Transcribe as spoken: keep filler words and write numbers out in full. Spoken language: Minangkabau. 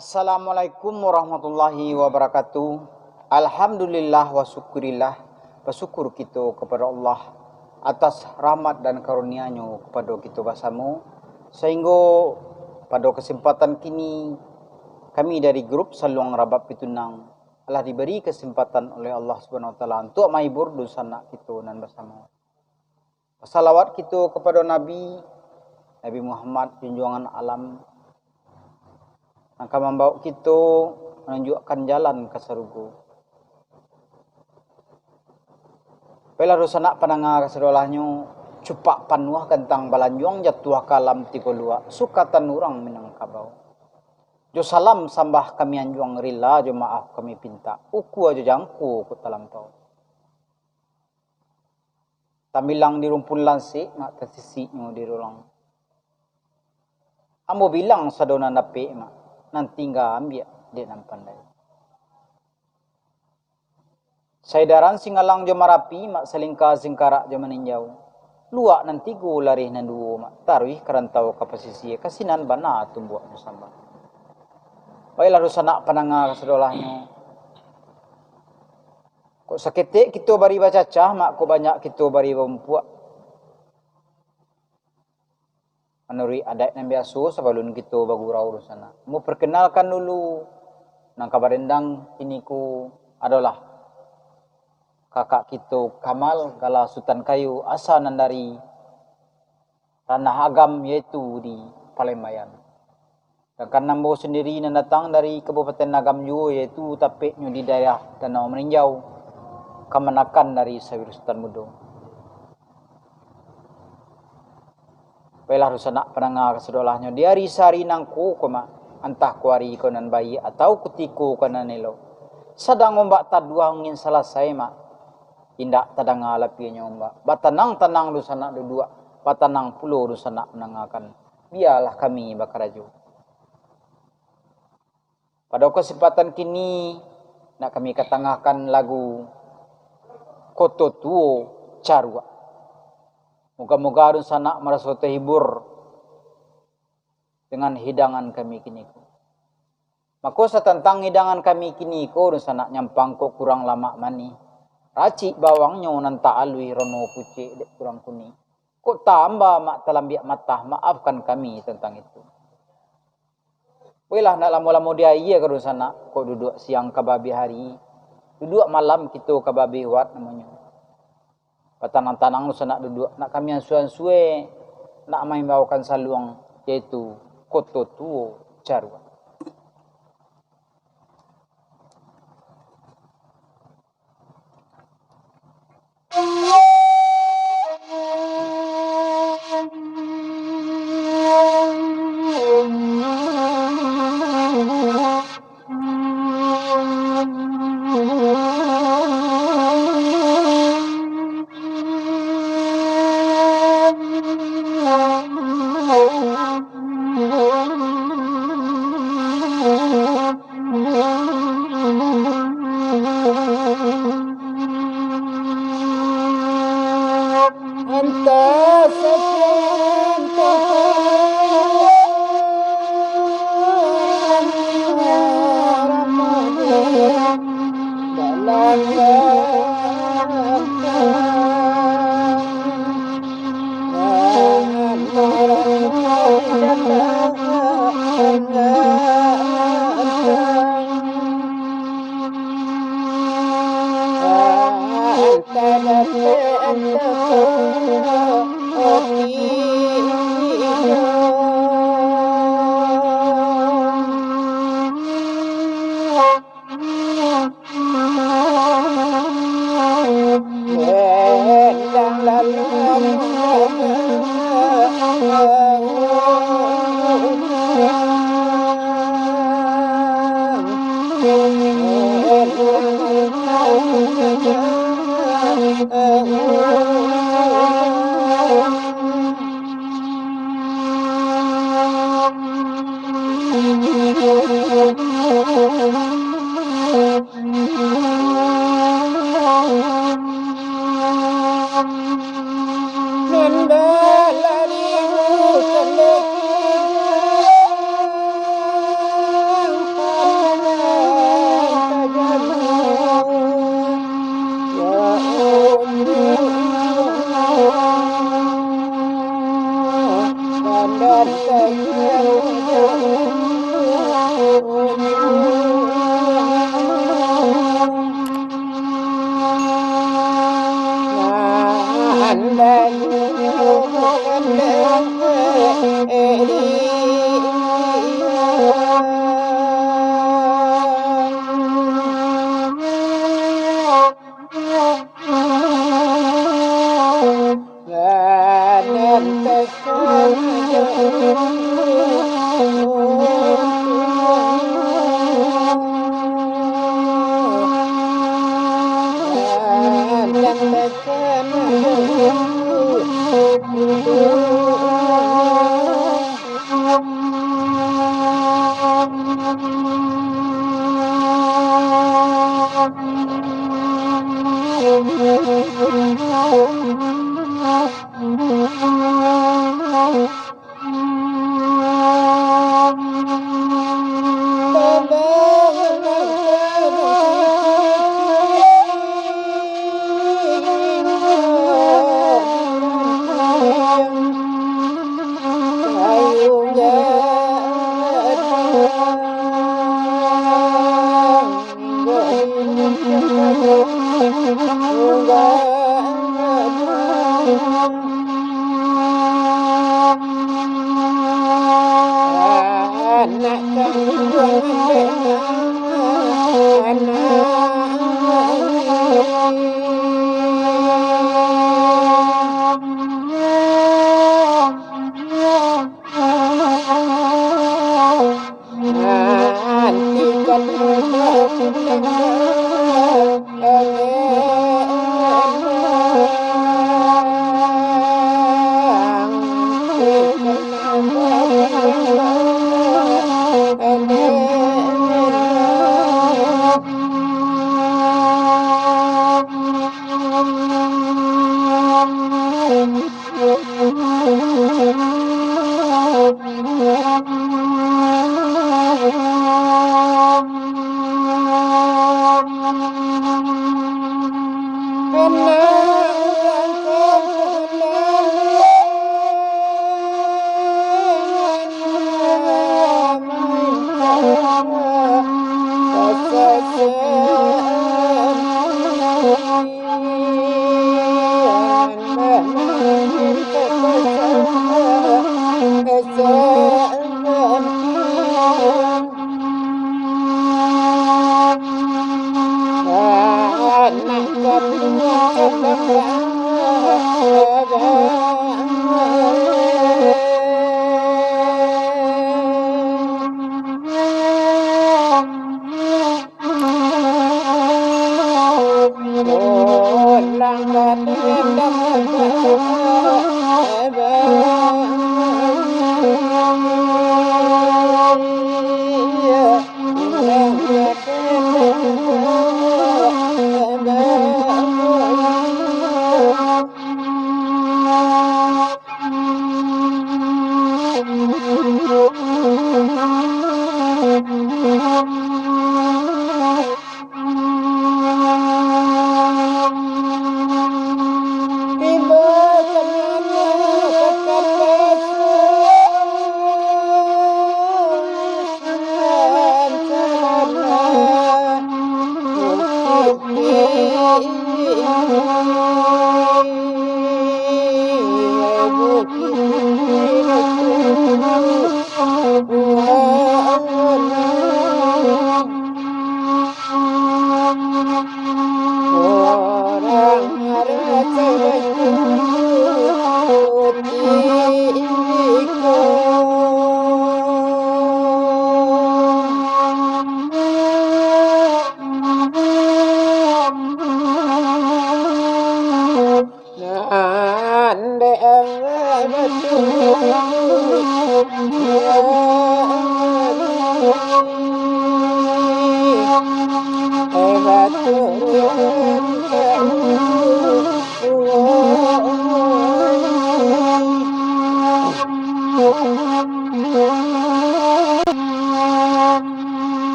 Assalamualaikum warahmatullahi wabarakatuh. Alhamdulillah wa syukurillah. Basyukur kito kapado Allah atas rahmat dan karunia-Nyo kapado kito basamo, sahinggo pado kasempatan kini, kami dari grup Saluang Rabab Pitunang lah dibari kasempatan oleh Allah Subhanahu wa Taala untuak mahibur dunsanak kito nan basamo. Basalawat kito kapado Nabi, Nabi Muhammad, junjuangan alam, nan ka mambaok kito manunjuakkan jalan ka sarugo. Baiklah, dunsanak pandanga kasadolahnyo, cupak panuah gantang balanjuang, jatuah ka alam tigo luak, sukatan urang Minangkabau. Jo salam sambah kami anjuang, rila jo maaf kami pintak, ukua jo jangko kok talampau. Tambilang di rumpun lansik, mak, tasisiknyo di rulang. Ambo bilang sado nan dapek, mak, nan tingga ambiak dek nan pandai. Saedaran Singalang jo Marapi, mak, salingka singkarak jo maninjau. Luak nan tigo, larih nan duo, mak, taruih ka rantau ka pasisia, ka sinan bana tumbuak musambah. Baiklah, dunsanak pandanga kasadolahnyo. Kok saketek kito bari bacacah, mak, kok banyak kito bari baumpuak. Manuruik adaik nan biaso, sabalun kito bagurau dunsanak, ambo parkenalkan dulu, nan ka badendang kiniko adolah kakak kito Kamal, gala Sutan Kayo, asa nan dari Ranah Agam, yaitu di Palembayan. Sedangkan ambo sandiri nan datang dari Kabupaten Agam juo, yaitu tapeknyo di daerah Danau Maninjau, kamanakan dari Sawir Sutan Mudo. Baiklah, dunsanak pandanga kasadolahnyo, di ari sahari nangko ko, mak, antah ko ari ko nan baiak atau kutiko ko nan elok, sadang ombak taduah, angin salasai, mak, indak tadanga lapiahnyo ombak. Batanang-tanang dunsanak duduak, batanang pulo dunsanak mandangakan. Bialah kami bakarajo. Pado kasempatan kini, nak kami katangahkan lagu Koto Tuo Caruak. Moga-moga dunsanak maraso tahibur dengan hidangan kami kiniko. Mako, satantang hidangan kami kiniko, dunsanak, nyampang kok kurang lamak manih, racik bawangnyo nan tak aluih, rono pucek dek kurang kunik, kok tamba, mak, talambiak matah, maafkan kami tantang itu. Wailah, ndak lamo-lamo di aia ka dunsanak, kok duduak siang ka baabih ari, duduak malam kito ka baabih wat namonyo. Batanang-tanang dunsanak duduak, nak kami ansue-ansue, nak maimbaukan saluang, yaitu Koto Tuo Caruak.